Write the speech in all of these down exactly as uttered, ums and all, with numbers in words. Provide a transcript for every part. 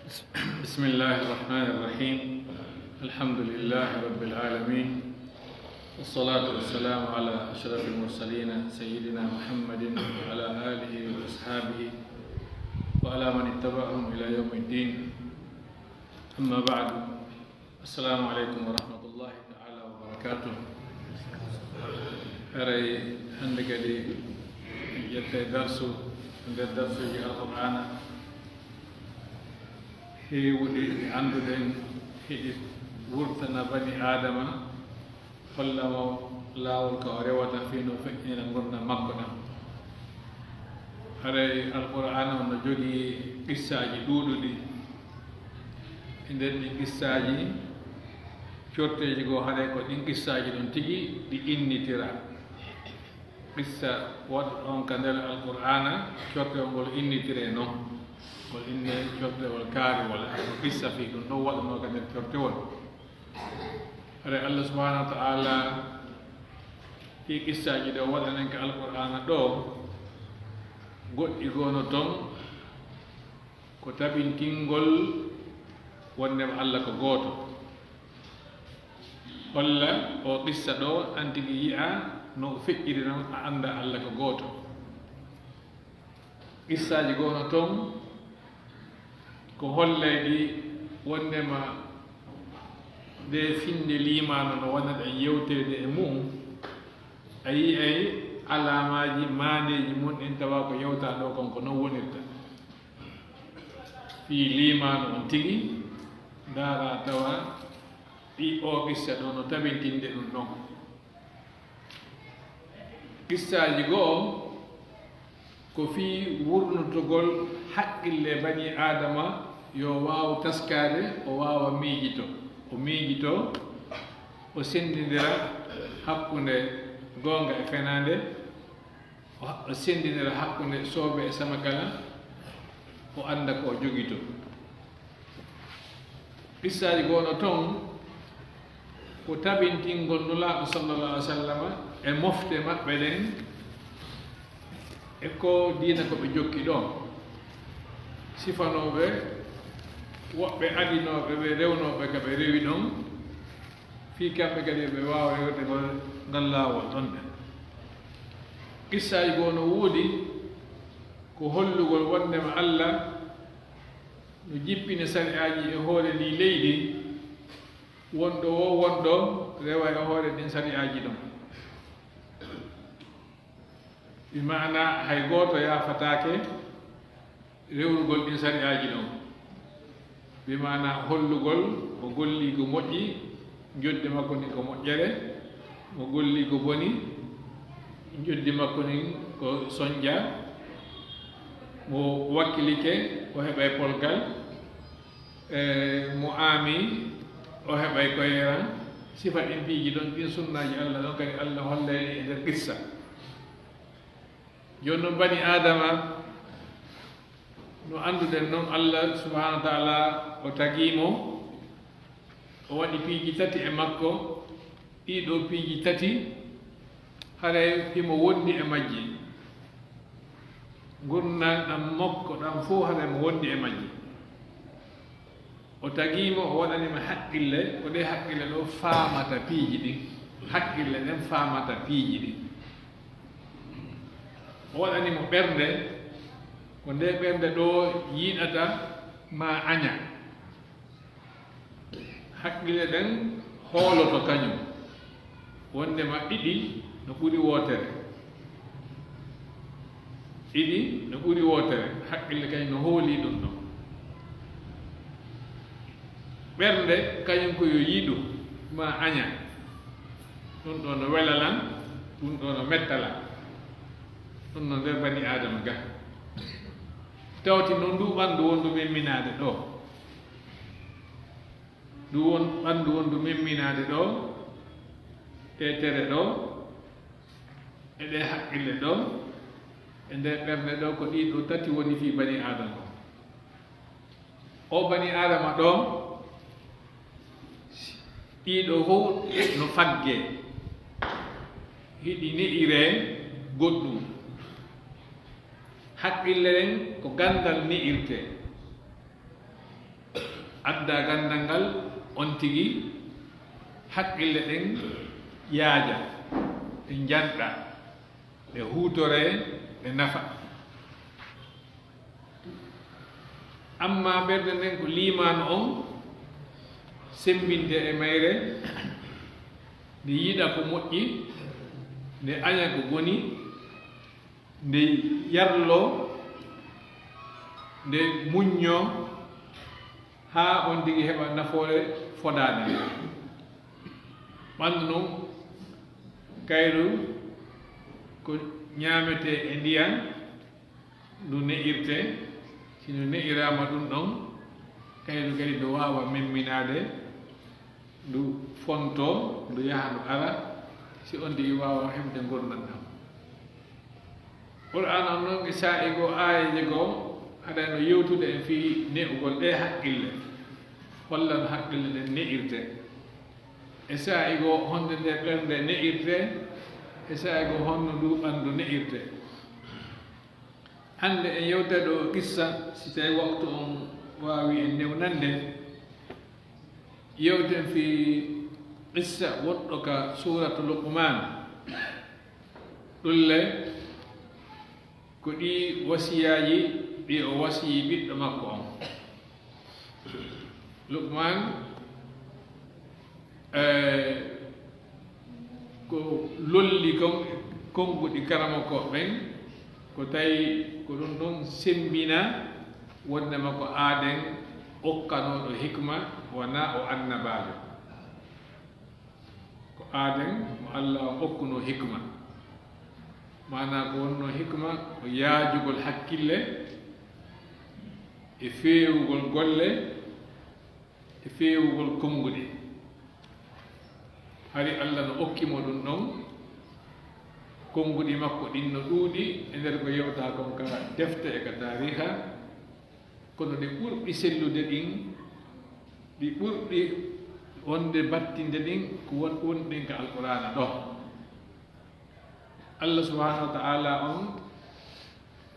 بسم الله الرحمن الرحيم. الحمد لله رب العالمين. والصلاة والسلام على أشرف المرسلين سيدنا محمد وعلى آله وأصحابه وعلى من اتبعهم إلى يوم الدين. أما بعد. السلام عليكم ورحمة الله تعالى وبركاته. Haray hannde kadi en ƴettay darsu nder darsuuji Alqur'aana. Heewuɗi ɗi annduɗen hiɗi wurtana bani Aadama, holla mo laawol ka o rewata fii no feƴƴinira ngurndan makko ɗan. Haray Alqur'aana on no jogii qissaaji ɗuuɗuɗi. E nder ɗin qissaaji, corteeji goo haray ko ɗin qissaaji ɗon tigi ɗi innitira. Qissa waɗuɗo on ka nder Alqur'aana, cortewol ngol innitiree non. Ngol innee cortewol kaariwol, ko qissa fii ɗun ɗon waɗunoo ka nder cortewol. Haray Allah subhanahu wa ta'ala ɗii qissaaji ɗi o waɗanen ka Alqur'aana ɗoo, goɗɗi goo no ton ko tabintingol wonndema Allah ko gooto. Holla oo qissa ɗoo, an tigi yi'a no o feƴƴiri non, a annda Allah ko gooto. Qissaaji goo no ton ko hollayɗi wonndema ndee finnde liimaano no wona ɗen yewteede e mu'un, a yi'ay alaamaaji, maandeeji mun ɗin, tawa ko yewtaa ɗoo kon ko non wonirta. Fii liimaano on tigi, ndaaraa tawa ɗii, oo qissa ɗoo no tabintinde ɗun ɗon. Qissaaji goo ko fii wurnutugol haqqille banii Aadama, yo waawu taskaade, o waawa miijito, o miijito, o senndindira hakkunde goonga e fenaande, o, o senndindira hakkunde soobe e samakala, o annda ko o jogitoo. Qissaaji goo no ton ko tabintingol Nulaaɗo sallallahu alaihi wasallam e mofte maɓɓe ɗen e ko diina ko ɓe jokki ɗon. Sifanooɓe woɓɓe adinooɓe ɓe, rewnooɓe ka ɓe rewi ɗon, fii kamɓe kadi ɓe waawa rewde ngol, ngal laawol ɗon ɗen. Qissaaji goo no woodi ko hollugol wonndema Allah no jippini sari'aaji e hoore ndii leydi, wonɗo woo wonɗo rewa e hoore ɗin sari'aaji ɗon. Bi maana hay gooto yaafataake rewrugol ɗin sari'aaji ɗon. Bi maana hollugol mo gollii ko moƴƴi, njoddi makko ndin ko moƴƴere, mo gollii ko boni, njoddi makko ndin ko sonja, mo wakkilike o heɓay polgal, e mo aami o heɓay koyeran. Sifa ɗin piiji ɗon, ɗin sunnaaji Allah ɗon kadi Allah hollay ɗi e nder qissa. Jooni non bani Aadama, no annduɗen non, Allah subhanahu wa ta'ala o tagii mo, o waɗi piiji tati e makko. Ɗii ɗoo piiji tati, haray himo wondi e majji. Ngurndan ɗan makko ɗan fow, haray mo wondi e majji. O tagii mo, o waɗani mo haqqille, ko ɗee haqqille ɗoo faamata piiji ɗin. Haqqille ɗen faamata piiji ɗin. O waɗani mo ɓernde, ko ndee ɓernde ɗoo yiɗata maa aña. Haqqille ɗen hooloto kañum, wonndema ɗiɗi no ɓuri wootere. Ɗiɗi no ɓuri wootere, haqqille kañum no hoolii ɗun ɗon. Ɓernde kañum ko yo yiɗu maa aña. Ɗun ɗoo no wela lan, ɗun ɗoo no metta lan. Ɗun no nder bani Aadama ga. Tawti non nduu ɓanndu wonndu memminaade ɗoo. Ndu won, ɓanndu wonndu memminaade ɗoo, ɗee tere ɗoo, e ɗee haqqille ɗoo, e ndee ɓernde ɗoo, ko ɗii ɗoo tati woni fii bani Aadama. Oo bani Aadama ɗoo, ɗii ɗoo fow no faggee, hiɗi ni'iree goɗɗun. Haqqille ɗen ko ganndal ni'irtee. Adda ganndal ngal, on tigi haqqille ɗen yaaja, ɗe njanɗa, ɗe huutoree, ɗe nafa. Amma ɓernde nden ko liimaano on, semmbinde e mayre, nde yiɗa ko moƴƴi, nde aña ko boni, nde yarloo, nde muññoo, haa on tigi heɓa nafoore fodaande. Ɓanndu non, kayru ko ñaametee e ndiyan, ndu ne'irtee. Si ndu ne'iraama ɗum ɗon, kayru kadi ndu waawa memminaade, ndu fontoo, ndu yaha ndu ara, si on tigi waawa heɓde ngurndan ɗam. Qur'aana on non, e saa'i goo, aayeeje goo, haɗa no yewtude en fii ne'ugol ɗee haqqille, holla no haqqille ɗen ne'irtee. E saa'i goo, honde nde ɓernde ne'irtee, e saa'i goo, honno ndu ɓanndu ne'irtee. Hannde en yewta ɗoo qissa, si tawi waktu on waawi en newnande. Yewten fii qissa woɗɗo ka suuratu Luqmaan. Ɗun le ko ɗii wasiyaaji ɗi o wasiyii ɓiɗɗo makko on. Luqmaan, eh, ko lolli kon, konnguɗi karamokooɓe ɓen, ko tawi ko ɗum ɗon semmbina wonndema ko aaden okkanooɗo hikma, wanaa o annabaajo. Ko aaden mo Alla on okkunoo hikma. Maanaa ko wonnoo hikma ko yaajugol hakkille e feewugol golle e feewugol konnguɗi. Hari Alla no okki mo ɗum ɗon, konnguɗi makko ɗin no ɗuuɗi e nder ko yewtaa kon ka defte e ka taariha, kono ɗi ɓurɗi sellude ɗin, ɗi ɓurɗi wonde battinde ɗin, ko won-, wonɗen ka Alqur'aana ɗoo. Allah subhanahu wa ta'ala on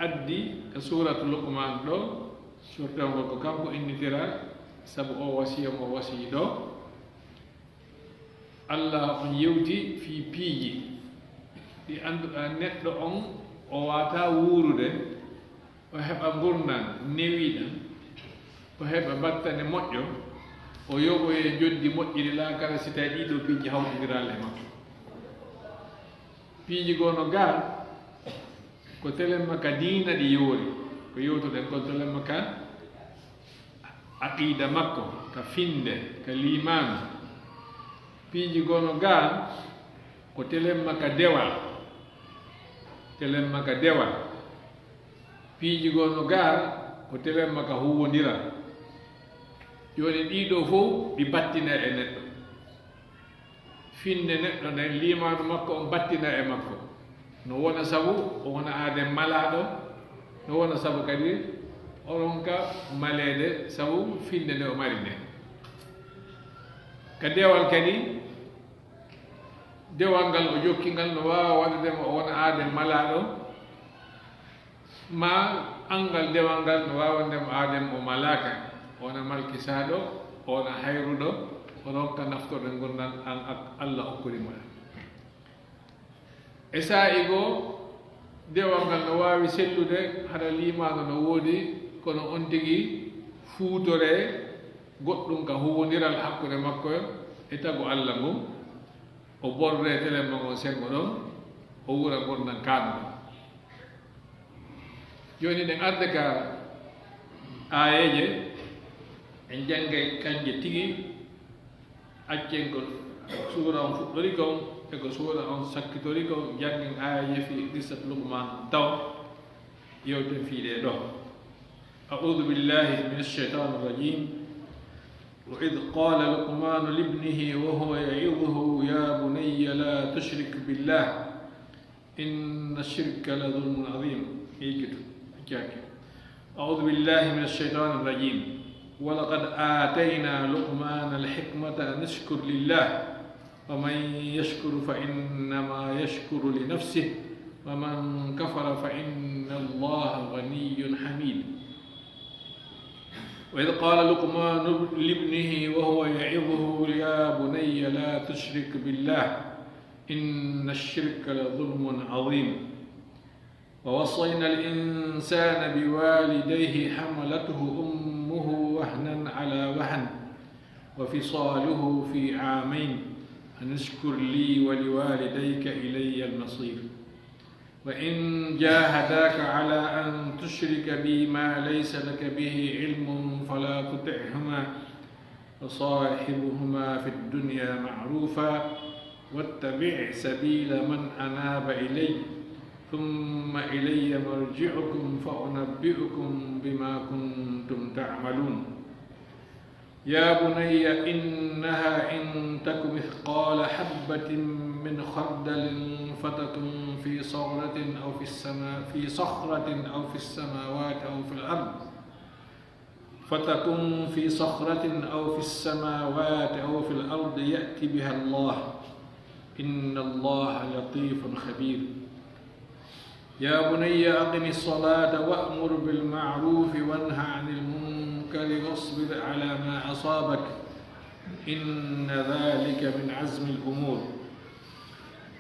addi ka suuratu Luqmaan ɗoo, suurtewngol ko kanko innitira, sabu o wasiya mo wasiyii ɗoo. Allah on yewti fii piiji ɗi annduɗaa neɗɗo on o waawataa wuurude, o heɓa ngurndan newiiɗan, o heɓa battane moƴƴo, o yoɓoyee njoɓdi moƴƴiri laakara si tawii ɗii ɗoo piiji hawtondiraali e makko. Piiji goo no gaa, ko telemma ka diina ɗi yoori, ko yewtuɗen kon, telemma ka aqiida makko, ka finnde, ka liimaanu. Piiji goo no gaa, ko telemma ka dewal, telemma ka dewal. Piiji goo no gaa, ko telemma ka huuwondiral. Jooni ɗii ɗoo fow ɗi battinay e neɗɗo. Finnde neɗɗo nden, liimaanu makko on battinay e makko. No wona sabu o wona aaden malaaɗo, no wona sabu kadi o ronka maleede sabu finnde nde o mari nden. Ka dewal kadi, dewal ngal o jokki ngal no waawa waɗude mo o wona aaden malaaɗo, maa anngal dewal ngal no waawa waɗude mo aaden mo malaaka, o wona malkisaaɗo, o wona hayruɗo, o ronka naftorde ngurndan an ak-, Allah okkori mo ɗan. E saa'i goo, dewal ngal no waawi sellude, hara liimaanu no woodi, kono on tigi fuutoree goɗɗum ka huuwondiral hakkunde makko e tagu Allah ngun, o borree telemma ngon senngo ɗon, o wuura ngurndan kaanuɗo. Jooni, ɗen arde ka aayeeje, en janngay kanje tigi, accen ko suura on fuɗɗori kon, e ko suura on sakkitori kon, janngen aayeeje fii qissat Luqmaan taw, yewten fii ɗee ɗoo. أعوذ بالله من الشيطان الرجيم. وإذ قال لقمان لابنه وهو يعظه يا بني لا تشرك بالله إن الشرك لظلم عظيم. Yejjutu, jaaki. أعوذ بالله من الشيطان الرجيم. ولقد آتينا لقمان الحكمة أن اشكر لله ومن يشكر فإنما يشكر لنفسه ومن كفر فإن الله غني حميد. وإذ قال لقمان لابنه وهو يعظه يا بني لا تشرك بالله إن الشرك لظلم عظيم. ووصينا الإنسان بوالديه حملته أمه وهنا على وهن وفصاله في عامين أن اشكر لي ولوالديك إلي المصير. وإن جاهداك على أن تشرك بي ما ليس لك به علم فلا تطعهما وصاحبهما في الدنيا معروفا واتبع سبيل من أناب إلي ثم إلي مرجعكم فأنبئكم بما كنتم تعملون. يا بني إنها إن تك مثقال حبة من خردل فتكن في صخرة أو في السماء، في صخرة أو في السماوات أو في الأرض، فتكن في صخرة أو في السماوات أو في الأرض يأت بها الله، إن الله لطيف خبير. يا بني أقم الصلاة وأمر بالمعروف وانه عن المنكر واصبر على ما أصابك، إن ذلك من عزم الأمور.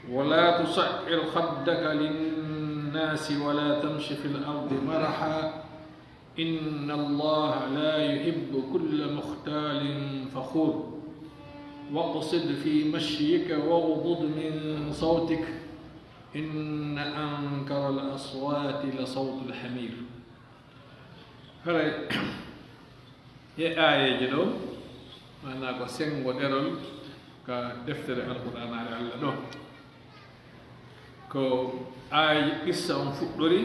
ولا تصعر خدك للناس ولا تمش في الأرض مرحا، إن الله لا يحب كل مختال فخور. واقصد في مشيك واغضض من صوتك، إن أنكر الأصوات لصوت الحمير. Haray e aayeeje ɗo, maanaa ko senngo ɗerol ka deftere Alqur'aanaare Alla ɗo. Ko aayeeje qissa on fuɗɗori,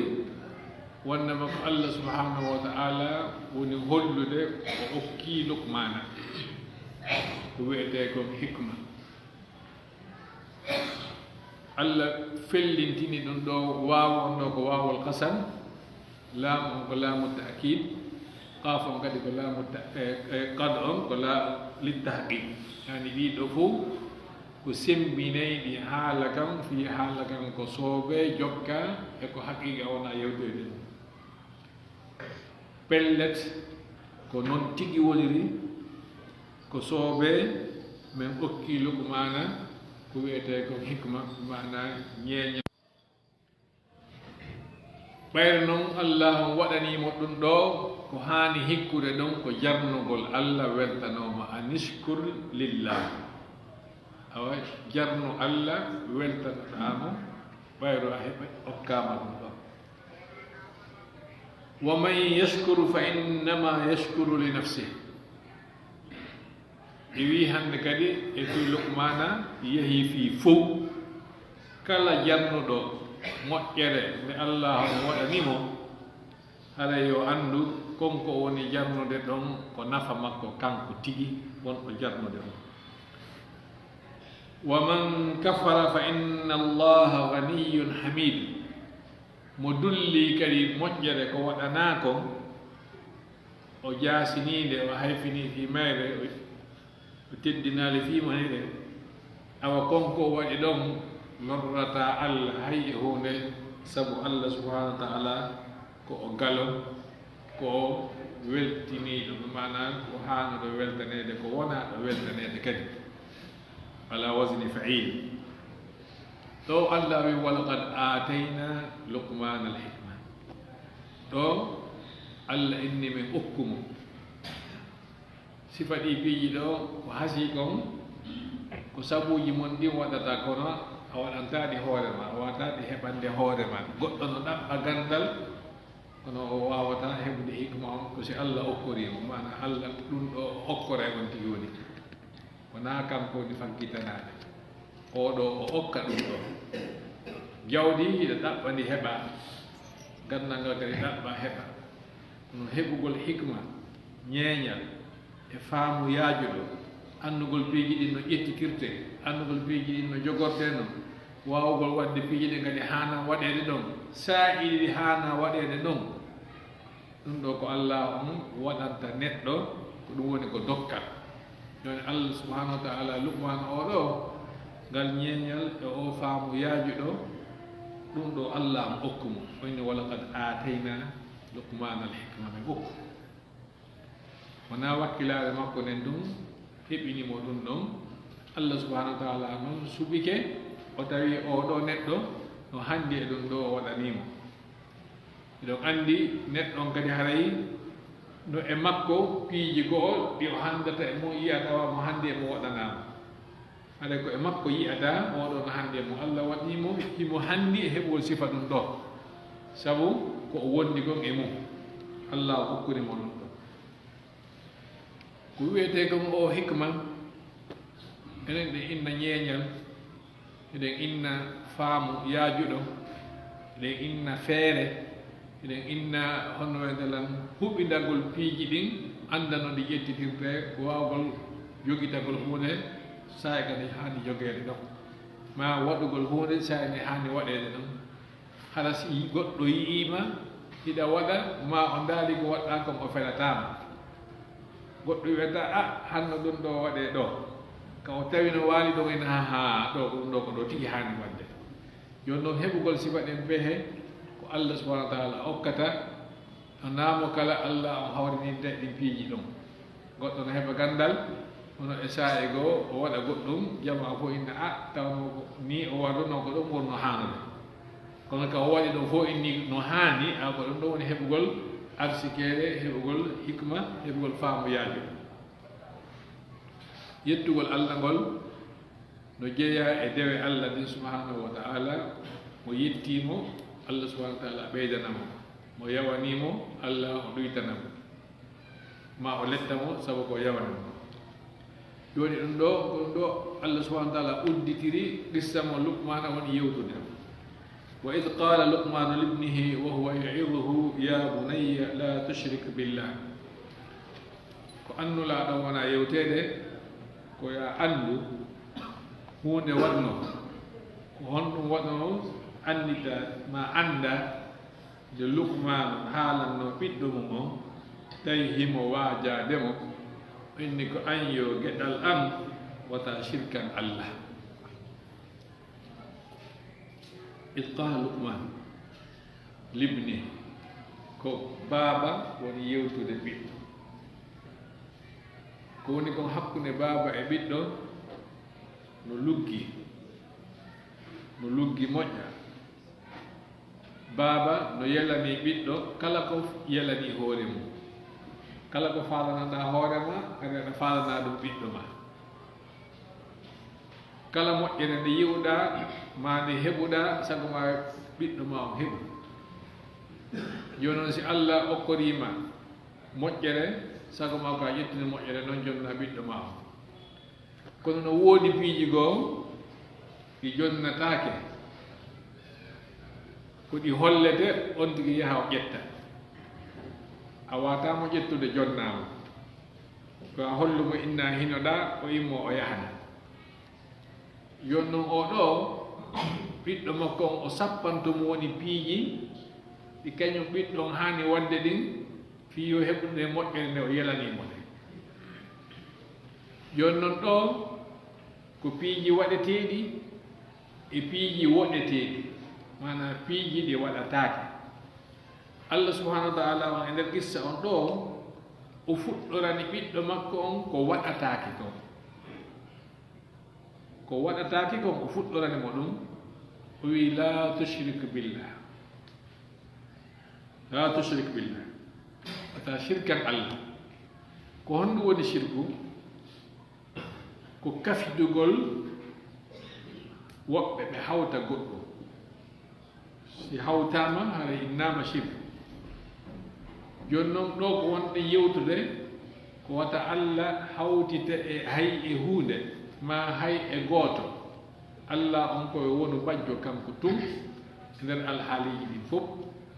wonnde ma ko Alla subhaanahu wa ta'aala woni hollude o okkii Luqmaana ko wi'etee kon hikma. Alla fellintini ɗum ɗo waaw on ɗo ko waawul qasam, laam on ko laamu ta'kiid, qaaf on kadi ko laamu ta-, e, e, qad on ko la-, littahqiiq. Yani ɗii ɗo fof ko semmbinayɗi haala kan, fii haala kan ko soobee jokka e ko haqiiqa wona yewtoyde ɗum. Pellet, ko noon tigi woniri, ko soobee men okkii Luqmaana ko wi'etee kon hikma, maanaa ñeeñal. Ɓayri noon Allaahu waɗanii mo ɗum ɗo, ko haani hikkude ɗon ko jarnugol Alla weltanoo mo, anishkur lillah. Awa jarnu Alla weltanoɗaa mo, ɓayru a heɓa okkaama ɗum ɗon. Wa man yashkur fa innama yashkuru li nafsih. Ɓe wii hannde kadi e fii Luqmaana yahii fii fow. Kala jarnuɗo moƴƴere nde Allaahu waɗani mo, haray yo anndu kon ko woni jarnude ɗon ko nafa makko kanko tigi wonɗo jarnude on. Wa man kafara fa inna Allaha ghaniyyun hamid. Mo dulli kadi moƴƴere ko waɗanaa kon, o jaasinii nde, o hayfinii fii mayre, o, o teddinaali fii mayre. Awa kon ko o waɗi ɗon lorrataa Alla hay e huunde, sabu Alla subhaanahu wa ta'aala ko o galo, ko o weltiniiɗo, maanaa ko haanuɗo weltaneede, ko wonaaɗo weltaneede kadi. Ala wazni fa'il. Ɗo Alla wi, "Walaqad aatayna Luqmaana al-hikma." Ɗo Alla inni men okku mo. Sifa ɗi piiji ɗo ko hasii kon, ko sabuuji mon ɗin waɗata, kono a waɗantaa ɗi hoore ma, a waɗataa ɗi heɓande hoore ma. Goɗɗo no ɗaɓɓa ganndal, kono o waawataa heɓude hikma on, ko si Alla okkorii mo. Maanaa Alla ɗum ɗo o okkoray on tigi woni. Wonaa kanko woni faggitanaaɗo. Oo ɗo o okka ɗum ɗo. Jawdi hiɗa ɗaɓɓa ndi heɓa. Ganndal ngal kadi ɗaɓɓa heɓa. Kono heɓugol hikma, ñeeñal, e faamu yaajuɗo, anndugol piiji ɗin no ƴettitirtee, anndugol piiji ɗin no jogortee non, waawugol waɗde piiji ɗin kadi haanaa waɗeede ɗon, saa'i ɗi haanaa waɗeede ɗon. Ɗum ɗo ko Alla on waɗanta neɗɗo, ko ɗum woni ko dokkal. Jooni Alla subhaanahu wa ta'aala Luqmaana oo ɗo, ngal ñeeñal e oo faamu yaajuɗo, ɗum ɗo Alla on okku mo. O inni, "Walaqad aatayna Luqmaana al-hikma", men okku. Wonaa wakkilaare makko nden ɗum heɓini mo ɗum ɗon. Allah subhanahu wa ta'ala noon suɓike, o tawi oo ɗoo neɗɗo no handi e ɗum ɗoo o waɗanii mo. Miɗon anndi neɗɗo on kadi haray no e makko piiji go'o ɗi o handata e mum, yi'a tawa mo handi e mum waɗanaa mo. Haray ko e makko yi'ata oo ɗoo no handi e mum. Allah waɗii mo, himo handi e heɓugol sifa ɗum ɗoo. Sabu ko o wondi kon e mum. Allah hokkuri mo ɗum ɗoo. Ko wi'etee kon oo hikma, enen ɗen inna ñeeñal, eɗen inna faamu yaajuɗo, eɗen inna feere, eɗen inna honno wayde lan huɓindagol piiji ɗin, annda no ɗi ƴettitirtee, waawgol jogitagol huunde, saa'i kadi haani jogeede ɗon, maa waɗugol huunde saa'i nde haani waɗeede ɗon. Hara si goɗɗo yi'ii ma hiɗa waɗa, maa o ndaari ko waɗɗaa kon, o felataa ma. Goɗɗo wi'ata, "A, hanno ɗum ɗoo waɗee ɗoo." Ka o tawi no waali ɗon ina, "Ha, ha, ɗoo, ɗum ɗoo ko ɗoo tigi haani waɗde." Jooni noon heɓugol sifa ɗen pehe ko Allah subhanahu wa ta'ala okkata. Wonaa mo kala Allah on hawrininte ɗin piiji ɗon. Goɗɗo no heɓa ganndal, kono e saa'i goo o waɗa goɗɗum, jamaa fof inna, "A, tawnoo ko nii o waɗunoo ko ɗum ɓurnoo haanude." Kono ka o waɗi ɗum fof inni no haani, a ko ɗum ɗoo woni heɓugol arsikeere, heɓugol hikma, heɓugol faamu yaaju. Yettugol Allah ngol no jeyaa e dewe Allah ɗin subhanahu wa ta'ala. Mo yettii mo, Allah subhanahu wa ta'ala ɓeydana mo. Mo yawanii mo, Allah o ɗuytana mo. Ma o letta mo sabu ko o yawani mo. Jooni ɗum ɗoo, ko ɗum ɗoo Allah subhanahu wa ta'ala udditiri qissa mo Luqmaana woni yewtude. وإذ قال لقمان لابنه وهو يعظه يا بني لا تشرك بالله. Ko annulaaɗo wona yewteede, ko yo a anndu huunde waɗnoo. Ko honɗum waɗnoo? Anndita ma annda nde Luqmaanu haalannoo ɓiɗɗo mum on, tawi himo waajaade mo, o inni ko an yo geɗal am, wata shirkan Allah. إذ قال لقمان لابنه, ko baaba woni yewtude ɓiɗɗo. Ko woni kon hakkunde baaba e ɓiɗɗo no luggi, no luggi moƴƴa. Baaba no yelanii ɓiɗɗo kala ko yelanii hoore mum. Kala ko faalanaɗaa hoore ma, kadi aɗa faalanaa ɗum ɓiɗɗo ma. Kala moƴƴere nde yi'uɗaa, maa nde heɓuɗaa, sago ma ɓiɗɗo ma on heɓu. Jooni noon, si Allah okkorii ma moƴƴere, sago ma ko a ƴettude moƴƴere noon, jonna ɓiɗɗo ma on. Kono no woodi piiji goo ɗi jonnataake, ko ɗi hollete, on tigi yaha o ƴetta. A waawataa mo ƴettude, jonnaa mo. Ko a hollu mo inna hinoɗaa, o immoo o yahana. Jooni noon oo ɗoo, ɓiɗɗo makko on, o sappanto mo woni piiji ɗi kañum ɓiɗɗo on haani waɗde ɗin, fii yo heɓude moƴƴere nde o yelanii mo nde. Jooni noon ɗoo, ko piiji waɗeteeɗi e piiji woɗeteeɗi, maanaa piiji ɗi waɗataake. Allah subhanahu wa ta'ala on e nder qissa on ɗoo, o fuɗɗorani ɓiɗɗo makko on ko waɗataake kon. Ko waɗataake kon, o fuɗɗorani mo ɗum, o wi'i, "La tushrik billah. La tushrik billah." Wata shirkan Allah. Ko honɗum woni shirku? Ko kafidugol woɓɓe ɓe hawta goɗɗum. Si hawtaama, haray innaama shirku. Jooni noon, ɗoo ko wonɗen yewtude, ko wata Allah hawtite e hay e huunde, maa hay e gooto. Allah on ko e wonu bajjo kanko tun, e nder alhaaliiji ɗin fof,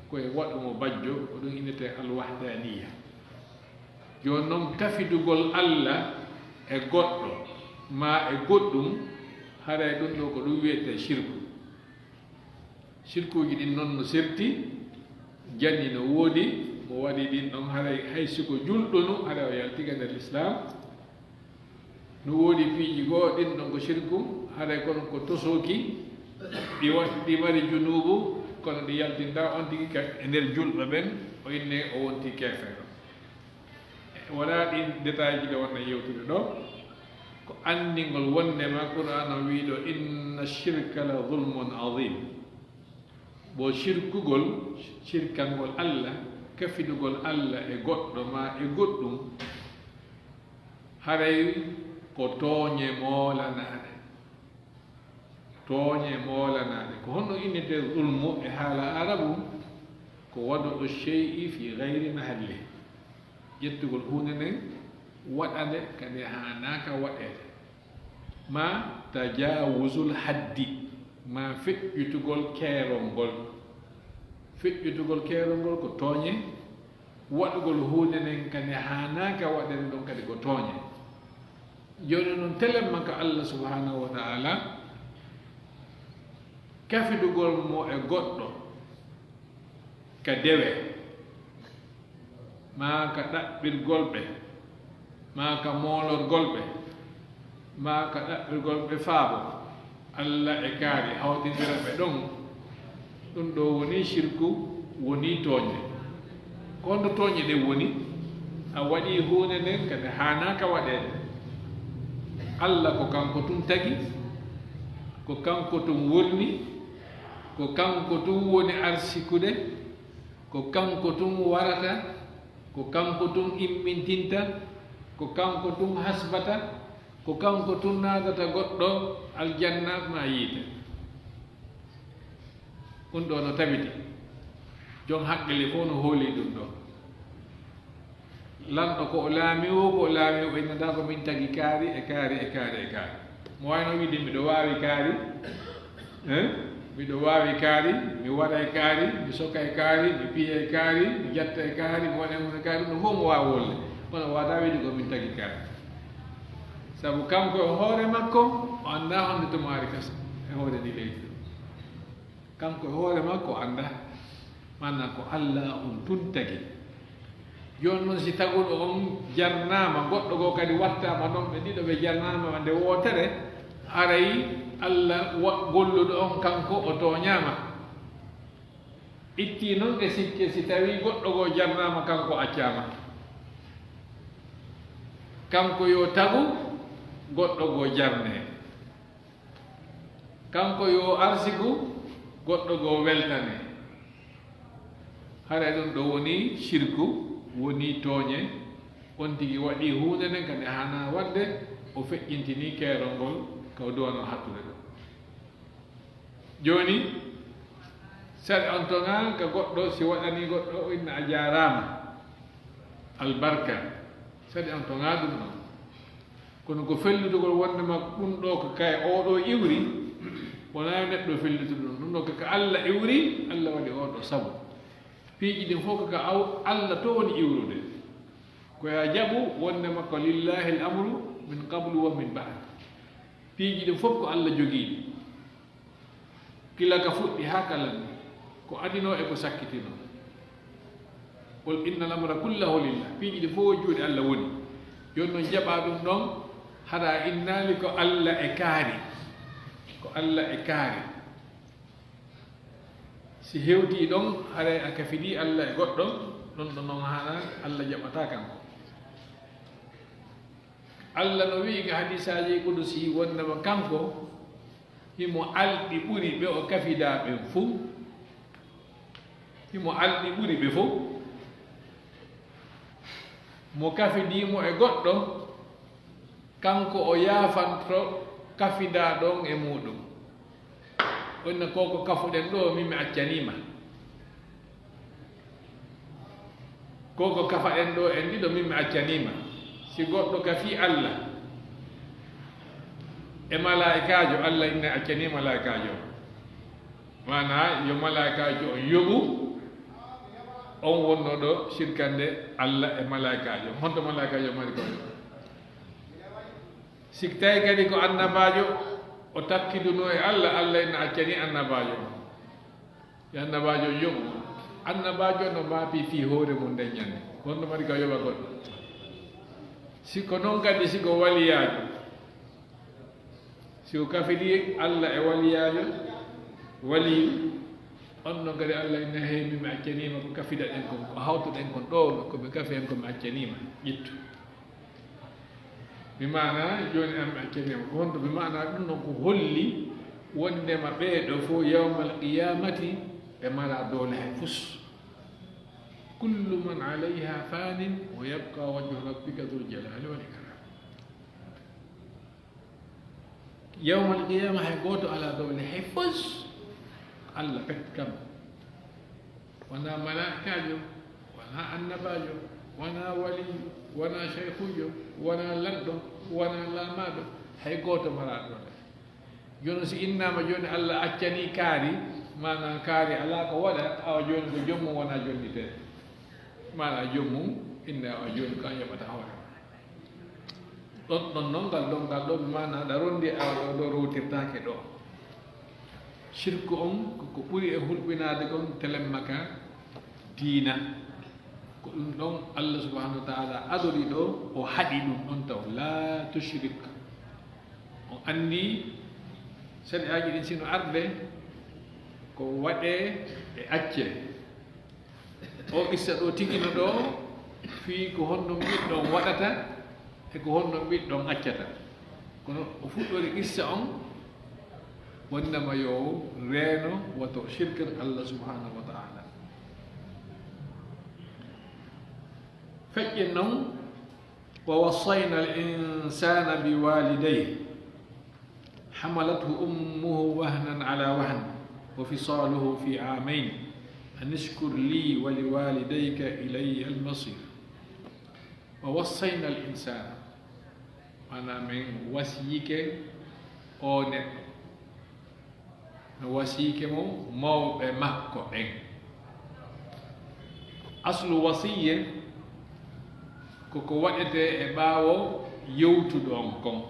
ko e waɗu mo bajjo, ko ɗum innetee alwahdaniya. Jooni noon, kafidugol Allah e goɗɗo, maa e goɗɗum, haray ɗum ɗoo ko ɗum wiyetee shirku. Sirkuuji ɗin noon no serti, janni no woodi, mo waɗi ɗin ɗon haray hay si ko julɗo nu, haray o yaltiike nder Lislaam. No woodi piiji goo ɗin ɗon ko sirku, haray kono ko tosooki, ɗi wa-, ɗi mari junuubu, kono ɗi yaltintaa on tigi ka e nder julɓe ɓen, o inne o wonti keefeero. Wonaa ɗin détail ji ɗe wonno yewtude ɗo, ko anndingol wonndema Qur'aana o wii ɗo, "Inna shirka la zulmun azim." Bo shirkugol, shirkangol Allah, kafidugol Allah e goɗɗo ma e goɗɗum, haray ko tooñe moolanaaɗe. Tooñe moolanaaɗe. Ko honno innetee zulmu e haala Arabu? Ko wadu shay'i fi gayri mahalli. Ƴettugol huunde nden, waɗa nde ka nde haanaaka waɗeede. Ma tajawuzul haddi, ma feƴƴutugol keerol ngol. Feƴƴutugol keerol ngol ko tooñe, waɗugol huunde nden ka nde haanaaka waɗeede ɗon kadi ko tooñe. Jooni non, telemma ka Allah subhanahu wa ta'ala, kafidugol mo e goɗɗo ka dewe, maa ka ɗaɓɓirgol ɓe, maa ka moolorgol ɓe, maa ka ɗaɓɓirgol ɓe faabo, Allah e kaari hawtindira ɓe ɗon, ɗum ɗo woni shirku, woni tooñe. Ko honno tooñe ɗen woni? A waɗii huunde nden ka nde haanaaka waɗeede. Allah ko kanko tun tagi, ko kanko tun wurni, ko kanko tun woni arsikude, ko kanko tun warata, ko kanko tun immintinta, ko kanko tun hasbata, ko kanko tun naadata goɗɗo aljanna maa yiite. Ɗum ɗo no tabiti. Jon haqqille fof no hooli ɗum ɗo. Lanɗo ko o laamiiwo, ko o laamiiwo, o innata ko min tagi kaari e kaari e kaari e kaari. Mo wayno wiide miɗo waawi kaari, eh? Miɗo waawi kaari, mi waɗa e kaari, mi soka e kaari, mi piya e kaari, mi jatta e kaari, mi waɗa e mum e kaari, ɗum fof mo waawi wolle. Kono waɗa wiide ko min tagi kaari. Sabu kanko e hoore makko, o anndaa honde tumaari kas e hoore ndi leydi ɗo. Kanko e hoore makko o anndaa. Maanaa ko Allah on tun tagi. Jooni non, si taguɗo on jarnaama, goɗɗo goo kadi wattaama ɗon, ɓe ɗiɗo ɓe jarnaama nde wootere, haray Allah wa-, golluɗo on kanko o tooñaama. Ittii non e sikke si tawii goɗɗo goo jarnaama, kanko accaama. Kanko yo tagu, goɗɗo goo jarnee. Kanko yo arsiku, goɗɗo goo weltanee. Haray ɗum ɗo woni shirku, woni tooñe, on tigi waɗii huunde nden ka nde haanaa waɗde, o feƴƴintinii keerol ngol ka o duwanoo hattude ɗo. Jooni, sariya on toŋaa ka goɗɗo, si waɗanii goɗɗo, o inna a jaaraama, albarka. Sariya on toŋaa ɗum ɗon. Kono ko fellitugol wonndema ɗum ɗo ko ka e oo ɗoo iwri, wonaa yo neɗɗo fellitu ɗum. Ɗum ɗo ko ka Allah iwri, Allah waɗi oo ɗoo sabu. Piiji ɗin fof ko ka aw-, Allah to woni iwrude. Ko yo a jaɓu wonndema ko lillahi al amru min qablu wa min ba'd. Piiji ɗin fof ko Allah jogii ɗi. Gila ka fuɗɗi haa ka lanni, ko adinoo e ko sakkitinoo. Qul inna al amra kullahu lillah. Piiji ɗi fof e juuɗe Allah woni. Jooni non jaɓaa ɗum ɗon, hara a innaali ko Allah e kaari. Ko Allah e kaari. Si hewtii ɗon, haray a kafidii Allah e goɗɗo, ɗon ɗon non haanaa, Allah jaɓataa kanko. Allah no wi'i ka hadiisaaji qudusi wonndema kanko himo alɗi ɓuri ɓe o kafidaa ɓen fow. Himo alɗi ɓuri ɓe fow. Mo kafidii mo e goɗɗo, kanko o yaafanto kafidaa ɗon e muuɗum. O inna ko ko kafuɗen ɗo, min mi accanii ma. Ko ko kafaɗen ɗo en ɗiɗo, min mi accanii ma. Si goɗɗo kafii Allah e malaa'ikaajo, Allah inna accanii malaa'ikaajo. Maanaa, yo malaa'ikaajo on yoɓu, on wonnoo ɗo sirkande Allah e malaa'ikaajo. Honto malaa'ikaajo mari ko? Si tawi kadi ko annabaajo, o takkidunoo e Allah, Allah inna accanii annabaajo on. Yo annabaajo yoɓu. Annabaajo no maapi fii hoore mum nden ñande. Kono no mari ka yoɓa goɗɗo. Si ko non kadi, si ko waliyaajo. Si o kafidi Allah e waliyaajo, waliyu, On ɗon kadi Allah inna, hey, min mi accaniima ko kafidaɗen kon, ko hawtuɗen kon ɗo, ko ɓe kafi en ko mi accaniima, ƴettu. Mi maana jooni an mi accaniima. Ko honto mi maana ɗum ɗon? Ko holli wondema ɓee ɗo fof yawmal qiyamati ɓe mara doole hay fus. Kullu man alayha fanin wa yabqa wajhu rabbika dhul jalali wal ikram. Yawmal qiyama hay gooto alaa doole hay fus. Allah pet kam. Wonaa malaa'ikaajo, wonaa annabaajo, wonaa waliyu, wonaa shaykhuujo, wonaa lanɗo, wonaa laamaaɗo, hay gooto maraa doole. Jooni si innaama jooni Allah accanii kaari, maanaa kaari alaa ko waɗa, awa jooni ko joom mum wonaa jonnitee. Maanaa joom mum inna awa jooni ko a yoɓata hoore. Ɗon, ɗon, non ngal ɗon, ngal ɗon maanaa ɗa rondi awa ɗo, ɗo rowtirtaake ɗo. Shirku on ko, ko ɓuri e hulɓinaade kon telemma ka diina. Ko ɗum ɗon Allah subhanahu wa ta'ala adori ɗo, o haɗi ɗum ɗon taw. La tushrik. O anndi sari'aaji ɗin sino arde, ko waɗee e accee. O qissa ɗo tigi no ɗo fii ko honno ɓiɗɗo on waɗata e ko honno ɓiɗɗo on accata. Kono o fuɗɗori qissa on wondema yo reeno wato shirkan Allah subhanahu wa ta'ala. Feƴƴen non, wa wassayna al insana bi walidayhi حملته أمه وهنا على وهن وفصاله في عامين أن اشكر لي ولوالديك إلي المصير. ووصينا الإنسان, maanaa min wasiyike o neɗɗo, min wasiyike mo mawɓe makko ɓen. Aslu wasiyye ko ko waɗetee e ɓaawo yewtuɗo on kon.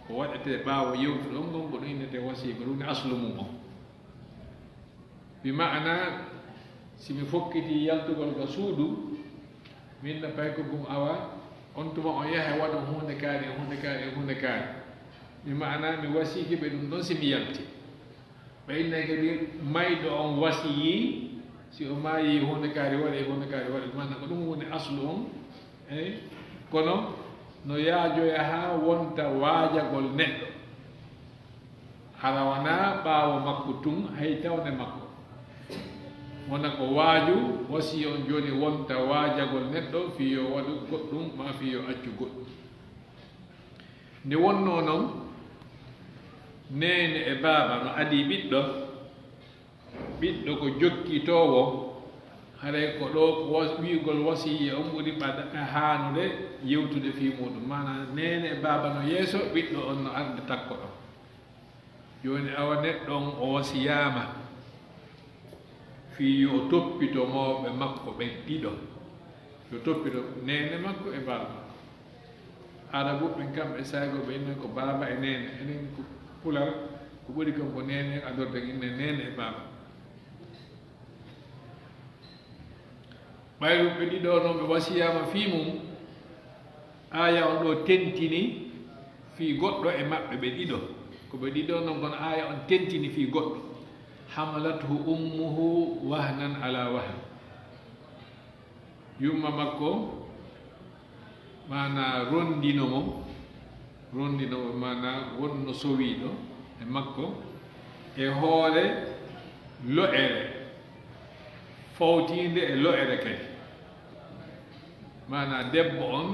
Ko waɗetee ɓaawo yewtuɗo on kon, ko ɗum innetee wasiyya, ko ɗum woni aslu mum on. Bi maana, si mi fokkitii yaltugol ka suudu, min no payko gum awa, on tuma on yaha waɗa huunde kaari, e huunde kaari, e huunde kaari. Bi maana, mi wasiiki ɓe ɗum ɗon si mi yalti. Ɓe innay kadi mayɗo on wasiyii, si o maayii huunde kaari waɗe, huunde kaari waɗe, maana ko ɗum woni aslu on. Eyi, kono no yaajoya haa wonta waajagol neɗɗo. Hara wanaa ɓaawo makko tun, hay tawne makko. Wona ko waaju, wasiyya on jooni wonta waajagol neɗɗo fii yo waɗu goɗɗum maa fii yo accu goɗɗum. Nde wonnoo non, neene e baaba no adii ɓiɗɗo, ɓiɗɗo ko jokkitoowo, haray ko ɗo ko was-, wi'ugol wasiyya on ɓuri ɓada-, haanude yewtude fii muuɗum. Maanaa, neene e baaba no yeeso, ɓiɗɗo on no arde takko ɗon. Jooni, awa neɗɗo on o wasiyaama fii yo toppito mawɓe makko ɓen ɗiɗo. Yo toppito neene makko e baaba. Arabu ɓen kamɓe saygoo ɓe inna ko baaba e neene. Enen ko Pular, ko ɓuri kam ko neene, adorten inna neene e baaba. Ɓayru ɓe ɗiɗo non ɓe wasiyaama fii mum, aaya on ɗo tentini fii goɗɗo e maɓɓe ɓe ɗiɗo. Ko ɓe ɗiɗo non, kono aaya on tentini fii goɗɗo. Hamalathu ummuhu wahnan ala wahn. Yumma makko, maanaa, rondino mo, rondino mo, maanaa, wonno sowiiɗo e makko e hoore lo'ere, fawtiinde e lo'ere kadi. Maanaa, debbo on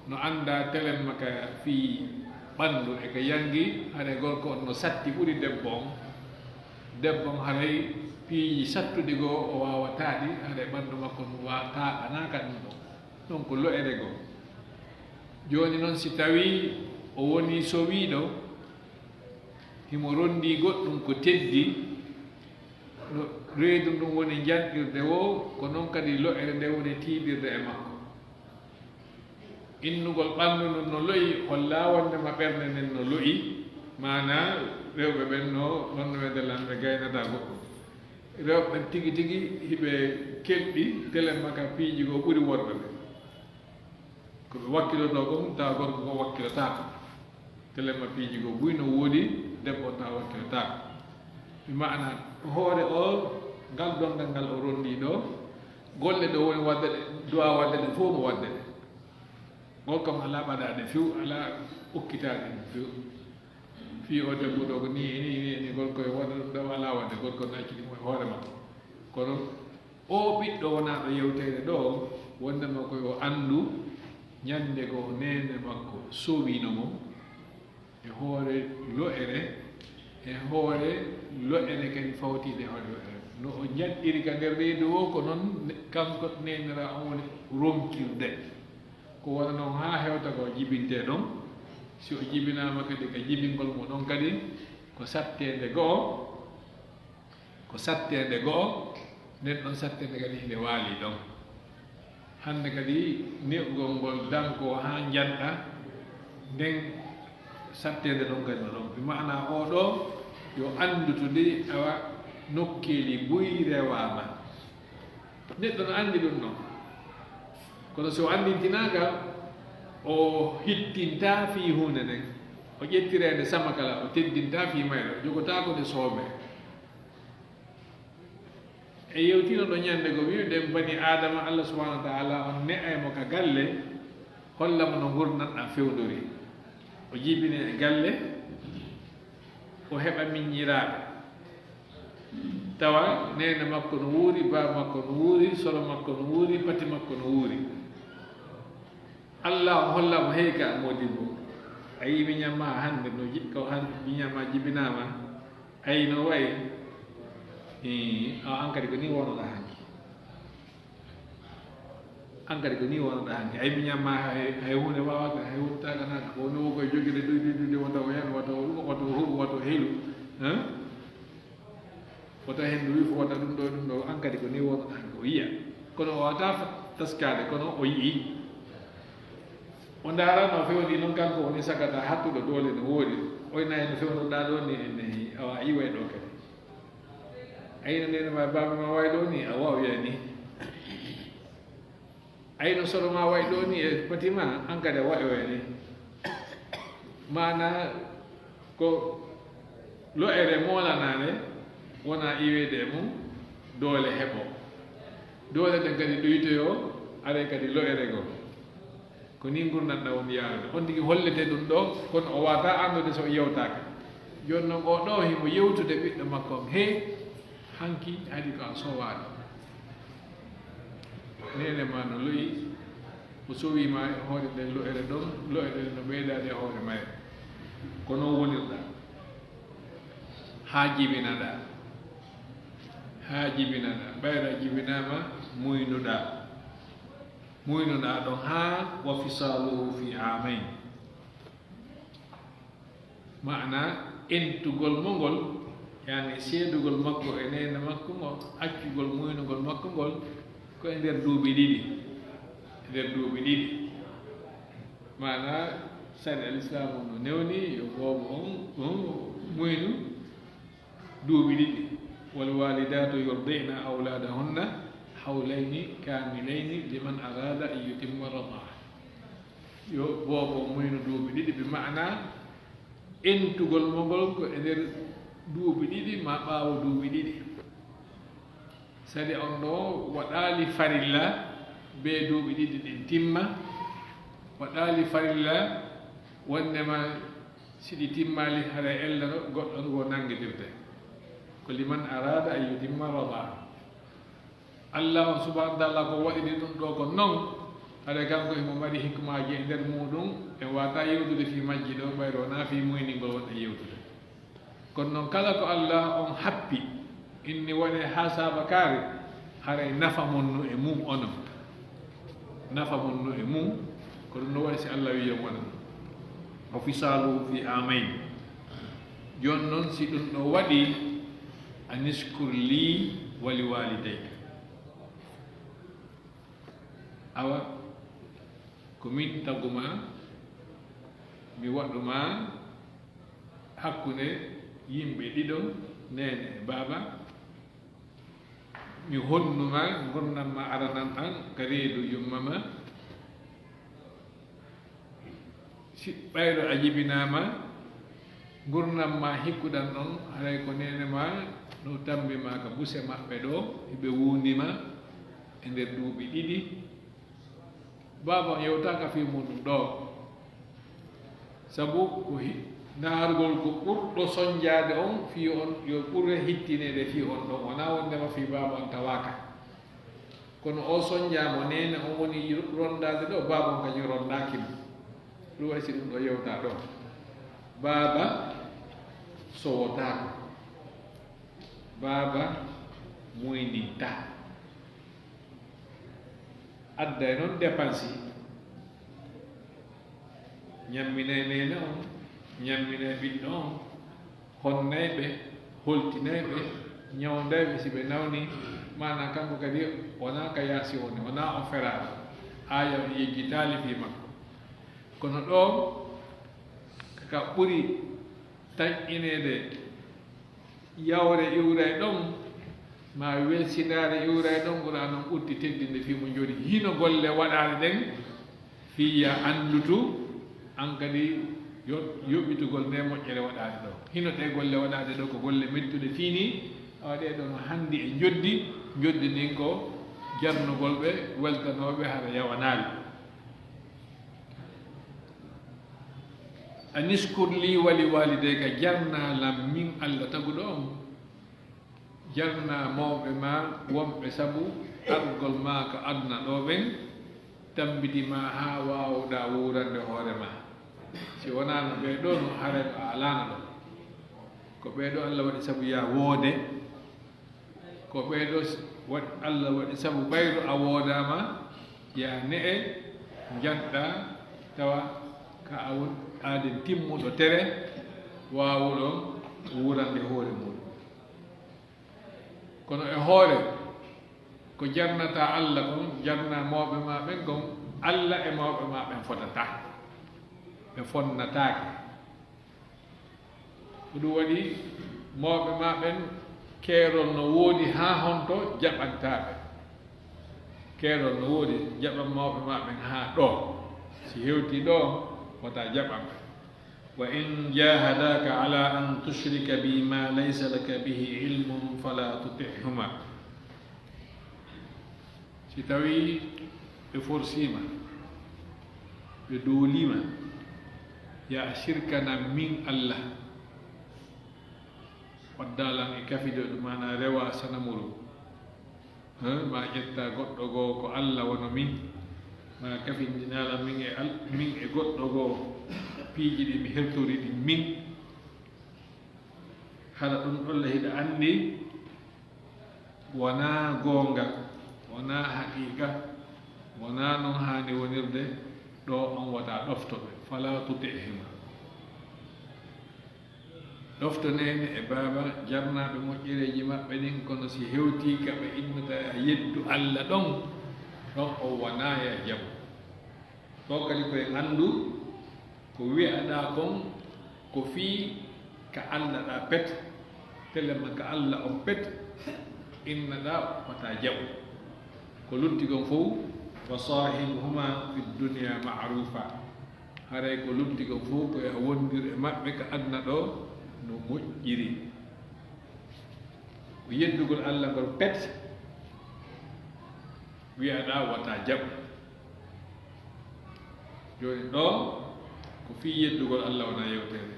no anndaa telemma ka fii ɓanndu e ka yanngi, haray gorko on no satti ɓuri debbo on. Debbo on haray piiji sattuɗi goo o waawataa ɗi, haray ɓanndu makko on wa-, taaɓanaaka ɗum ɗon. Ɗon ko lo'ere goo. Jooni non, si tawii o wonii sowiiɗo, himo rondii goɗɗum ko teddi, no reedu ndun woni njanɗirde woo, ko non kadi lo'ere nde woni tiiɗirde e makko. Innugol ɓanndu ndun no lo'i, hollaa wondema ɓernde nden no lo'i, maanaa rewɓe ɓen no, non no wi'etee lan, ɓe gaynataa goɗɗum. Rewɓe ɓen tigi tigi hiɓe kelɗi, telemma ka piiji goo ɓuri worɓe ɓen. Ko ɓe wakkilotoo kon, tawa gorko goo wakkilotaako. Telemma piiji goo buy no woodi, debbo on tawa wakkilotaako. Mi maana hoore o, ngal donngal ngal o ronndii ɗo, golle ɗo woni waɗde ɗe, duwaa waɗde ɗe fof mo waɗde ɗe. Ngol kam alaa ɓadaade few, alaa okkitaade few. Fii o debbo ɗo ko nii e nii, nii e nii, ngol koye waɗa ɗum ɗo alaa waɗde, ngol ko acci ɗum e hoore makko. Kono o ɓiɗɗo wonaaɗo yewteede ɗo, wonndema ko yo anndu ñannde goo neene makko sowino mo e hoore lo'ere, e hoore lo'ere kadi fawtiinde e hoore lo'ere. No o njaɗɗiri ka nder reedu o, ko noon ne-, kanko neeneraa on woni ronkirde. Ko wona noon haa hewta ko jibintee ɗon. Si o jibinaama kadi ka jibingol mo ɗon kadi, ko satteende go'o, ko satteende go'o, nden ɗon satteende kadi hinde waali ɗon. Hannde kadi ne'ugol ngol danko haa njanɗa, nden satteende ɗon kadi no ɗon. Bi maana o ɗo yo anndutude awa nokkeeli buy rewaama. Neɗɗo no anndi ɗum ɗon. Kono si o anndintinaaka, o hittintaa fii huunde nden. O ƴettireende sama kala, o teddintaa fii mayre, o jogotaako nde soomee. E yewtino ɗo ñannde goo, wi'uɗen bani Aadama, Allah subhanahu wa ta'ala on ne'ay mo ka galle, holla mo no ngurndan ɗan fewndori. O jibine e galle, o heɓa miññiraaɓe. Tawa neene makko no wuuri, baa makko no wuuri, soro makko no wuuri, pati makko no wuuri. Allah on holla mo, "Hey ka moodibbo, a yii miñan maa hannde no ji-, ko han-, miñan maa jibinaama, a yii no wayi? Ii, awa an kadi ko nii wonnoɗaa hanki. An kadi ko nii wonnoɗaa hanki. A yii miñan maa hay, hay huunde waawaaka, hay huunde taakanaaka. Ko woni wo koye jogirde duyde, duyde, wata o yan, wata o ɗum, wata o huɓu, wata o helu. Hein?" Wota henndu wi fof, wota ɗum ɗo, ɗum ɗo, an kadi ko nii wonnoɗaa hanki, o yiya. Kono o wata fa-, taskaade, kono o yi'i. O ndaara no fewndi noon, kanko woni sagata hattuɗo doole no woodi. O ina heen fewnoɗaa ɗo ni, ene awa iway ɗo kadi. A yino nene ma baaba ma way ɗo ni, a waw yani. Ayno soro ma wayi ɗo ni e Fatima, an kadi a wayi o yani. Maana ko lo'ere moolanaande wona iweede e mum, doole heɓo. Doole ɗen kadi ɗuytoyo, aray kadi lo'ere goo. Ko ni ngurndan ɗan woni yaarude. On tigi hollete ɗum ɗo, kono o wata anndude so o yewtaaka. Jooni noon o ɗo himo yewtude ɓiɗɗo makko on. He, hanki haɗi ko a sowaaɗo. Neene ma no lo'i, o sowi ma e hoore nden lo'ere ɗon, lo'ere nden no ɓeydaade e hoore mayre. Ko non wonirɗa. Haa jibinaɗa. Haa jibinaɗa. Ɓayra jibinaama, muynuɗa. Muynuɗa ɗon haa wa fisaaluhu fi aamayn. Maana entugol mo ngol, yani seedugol makko e neene makko ngo, accugol muynugol makko ngol, ko e nder duuɓi ɗiɗi. E nder duuɓi ɗiɗi. Maana sariya Lislaamu no newni yo boobo on, on muynu duuɓi ɗiɗi. Wal walidaatu yurdi'na awlaadahunna hawlayni kaamilayni liman araada an yutimma radaa. Yo boobo muynu duuɓi ɗiɗi, bi maana entugol mo ngol ko e nder duuɓi ɗiɗi ma ɓaawo duuɓi ɗiɗi. Sariya on ɗo waɗaali farilla be duuɓi ɗiɗi ɗin timma, waɗaali farilla wondema si ɗi timmaali haray elloro goɗɗo ngo nanngidirte. Ko liman araada an yutimma radaa. Allah on subhanahu wa ta'ala ko waɗiri ɗum ɗo ko non, haray kanko himo mari hikmaaji e nder muɗum, en wata yewtude fii majji ɗo, ɓayro wona fii muyningol wonɗen yewtude. Kono non kala ko Allah on happi, inni waɗe haa saaba kaari, haray nafa mon no e mum onon. Nafa mon no e mum, ko ɗum no waɗi si Allah wi'i on waɗa ɗum. Wa fisaaluhu fi aamayn. Jooni non si ɗum ɗo waɗi, anishkur lii wa li waalidayka. Awa, ko min taguma, mi waɗuma hakkunde yimɓe ɗiɗo, neene e baaba. Mi honnuma ngurndan ma aranan an ka reedu yumma ma. Si ɓayro a jibinaama, Ngurndan ma hikkuɗan ɗon, haray ko neene ma no tambi ma ka buse maɓɓe ɗo, hiɓe wuundi ma e nder duuɓi ɗiɗi. Baaba on yewtaaka fii muuɗum ɗoo. Sabu ko hi-, ndaargol ko ɓurɗo sonjaade on fii on, yo ɓure hittineede fii on ɗon. Wonaa wonndema fii baaba on tawaaka. Kono o sonjaa mo neene on woni rondaade ɗoo, baaba on kadi rondaaki mo. Ɗum waɗi si ɗum ɗoo yewtaa ɗoo. Baaba sowotaako. Baaba muynintaa. Adday noon dépense. Ñamminay neene on, ñamminay ɓiɗɗo on, honnay ɓe, holtinay ɓe, ñawnday ɓe si ɓe nawni. Maanaa kanko kadi wonaa ka yaasi woni, wonaa on feraama. Aaya on yejjitaali fii makko. Kono ɗoo, ka ɓuri tanƴineede yawre iwray ɗon, maa welsindaare iwray ɗon, Qur'aana on ɓurti teddinde fii mo joni. Hino golle waɗaaɗe ɗen fii yo a anndutu, an kadi yo-, yoɓitugol nde moƴƴere waɗaaɗe ɗoo. Hino ɗee golle waɗaaɗe ɗoo ko golle mettuɗe fii nii, awa ɗee ɗoo no hanndi e njoddi, njoddi ndin ko jarnugol ɓe, weltanoo ɓe hara yawanaali. Anishkur lii wa li waalidayka, jarnaa lan min Alla taguɗo on, jarnaa mawɓe maa wonɓe sabu argol maa ka aduna ɗoo ɓen, tambiti maa haa waawuɗaa wuurande hoore maa. Si wonaano ɓee ɗoo no, haray a alaano ɗoo. Ko ɓee ɗoo Alla waɗi sabu yo a woode. Ko ɓee ɗoo s-, waɗ-, Alla waɗi sabu ɓayru a woodaama, yo a ne'e, njanɗaa, tawa ka a won aaden timmuɗo tere, waawuɗo wuurande hoore muuɗum. Kono e hoore, ko jarnataa Alla kon, jarnaa mawɓe maa ɓen kon, Alla e mawɓe maa ɓen fotataa. Ɓe fonnataake. Ko ɗum waɗi mawɓe maa ɓen, keerol no woodi haa honto jaɓantaa ɓe. Keerol no woodi, jaɓan mawɓe maa ɓen haa ɗoo. Si hewtii ɗoo, wota jaɓan ɓe. وإن جاهداك على أن تشرك بي ما ليس لك به علم فلا تطعهما. Si tawii ɓe forsiima, ɓe dooliima, yo a sirkanan min Alla, waddaa lan e kafidiiɗo, maanaa rewaa sanamuru, hein, maa ƴettaa goɗɗo goo ko Alla wano min, maa kafindinaa lan min e Al-, min e goɗɗo goo, piiji ɗi mi hertori ɗin min, hara ɗum ɗolla hiɗa anndi wonaa goonga, wonaa haqiiqa, wonaa non haani wonirde, ɗoo on wota ɗofto ɓe. Falaa tuti'hima. Ɗofto neene e baaba jarnaaɓe moƴƴereeji maɓɓe ɗin, kono si hewtii ka ɓe innata yeddu Alla ɗon, ɗon on wonaa yo a jaɓu. Ɗoo kadi ko en anndu ko wi'aɗaa kon ko fii ka Alla ɗaa pet, telema ka Alla on pet, innaɗaa wata jaɓu. Ko lutti kon fow, wa saahibhuma fi dunya ma'rufa. Haray ko lutti kon fow ko yo a wondir e maɓɓe ka aduna ɗoo no moƴƴiri. Ko yeddugol Alla ngol pet, wi'aɗaa wata jaɓu. Jooni ɗoo, ko fii yeddugol Alla wona yewtere.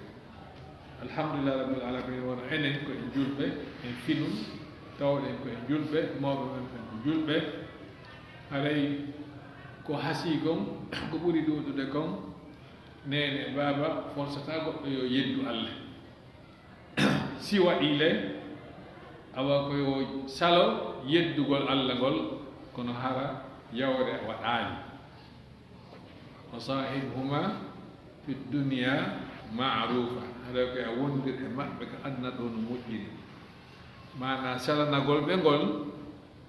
Alhamdulillahi Rabbil Alamin, wona enen ko en julɓe, en finun, tawɗen ko en julɓe, mawɓe men ɓen ko julɓe. Haray ko hasii kon, ko ɓuri ɗuuɗude kon, neene, baaba, forsataa goɗɗo yo yeddu Alla. Si waɗii le, awa ko yo salo yeddugol Alla ngol, kono hara yawre waɗaali. Wa saahibhuma fi dunya ma'rufa. Hara ko a wondir e maɓɓe ka aduna ɗoo no moƴƴiri. Maanaa salanagol ɓe ngol,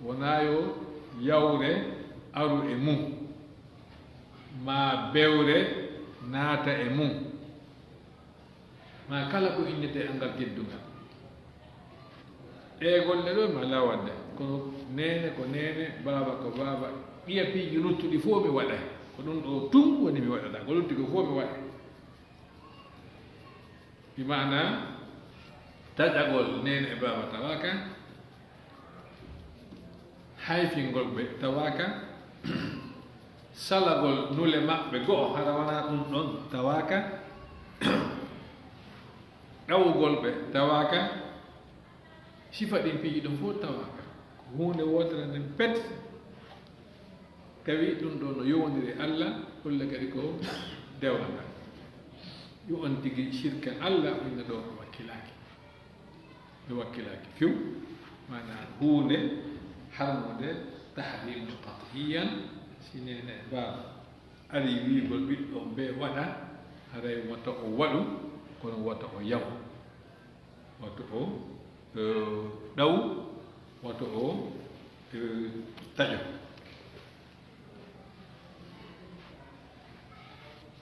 wonaa yo yawre aru e mum, maa bewre naata e mum. Maa kala ko innetee anngal teddungal. Ɗee golle ɗoo mi alaa waɗde, kono neene ko neene, baaba ko baaba, ɗiya piiji luttuɗi fof mi waɗay. Ko ɗum ɗoo tun woni mi waɗata, ko lutti ko fof mi waɗay. Bi maana taƴagol neene e baaba tawaaka, hayfingol ɓe tawaaka, salagol nule maɓɓe go'o hara wanaa ɗum ɗon tawaaka, ɗawugol ɓe tawaaka, sifa ɗin piiji ɗon fof tawaaka. Ko huunde wootere nden pet. Tawi ɗum ɗo no yowondiri e Allah, walla kadi ko dewal ngal. Yo on tigi shirka Allah, o inna ɗo o wakkilaaki. O wakkilaaki few, maanaa huunde harmude tahriman qat'iyan, si neene e baaba ari wiigol ɓiɗɗo on ɓe waɗa, haray wota o waɗu, kono wota o yaw. Wata o, eh, ɗaw, wata o, eh, taƴo.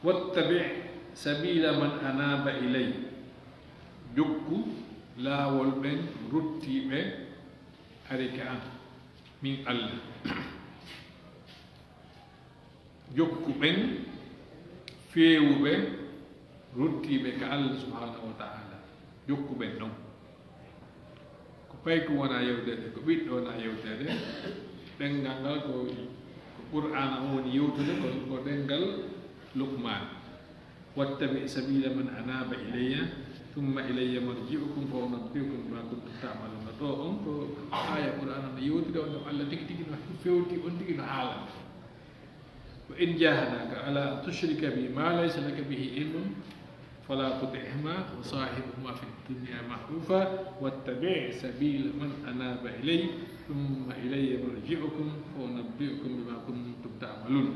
Wattabi' sabila man anaba ilay. Jokku laawol ɓen ruttiiɓe ari ka an, min Allah. Jokku ɓen feewuɓe ruttiiɓe ka Allah subhanahu wa ta'ala. Jokku ɓen ɗon. Ko payku wona yewteede, ko ɓiɗɗo wona yewteede. Ɗenngal ngal ko, ko Qur'aana on woni yewtude, ko, ko ɗenngal Luqmaan. Wattabi' sabila man anaba ilayya, thumma ilayya marji'ukum fa unabbi'ukum bima kuntum ta'malun. Ɗo on ko aaya Qur'aana no yewtude on, ɗon Allah tigi tigi no fewti on tigi no haalande. وإن جاهداك على أن تشرك بي ما ليس لك به علم فلا تطعهما وصاحبهما في الدنيا معروفا واتبع سبيل من أناب إلي ثم إلي مرجعكم فأنبئكم بما كنتم تعملون.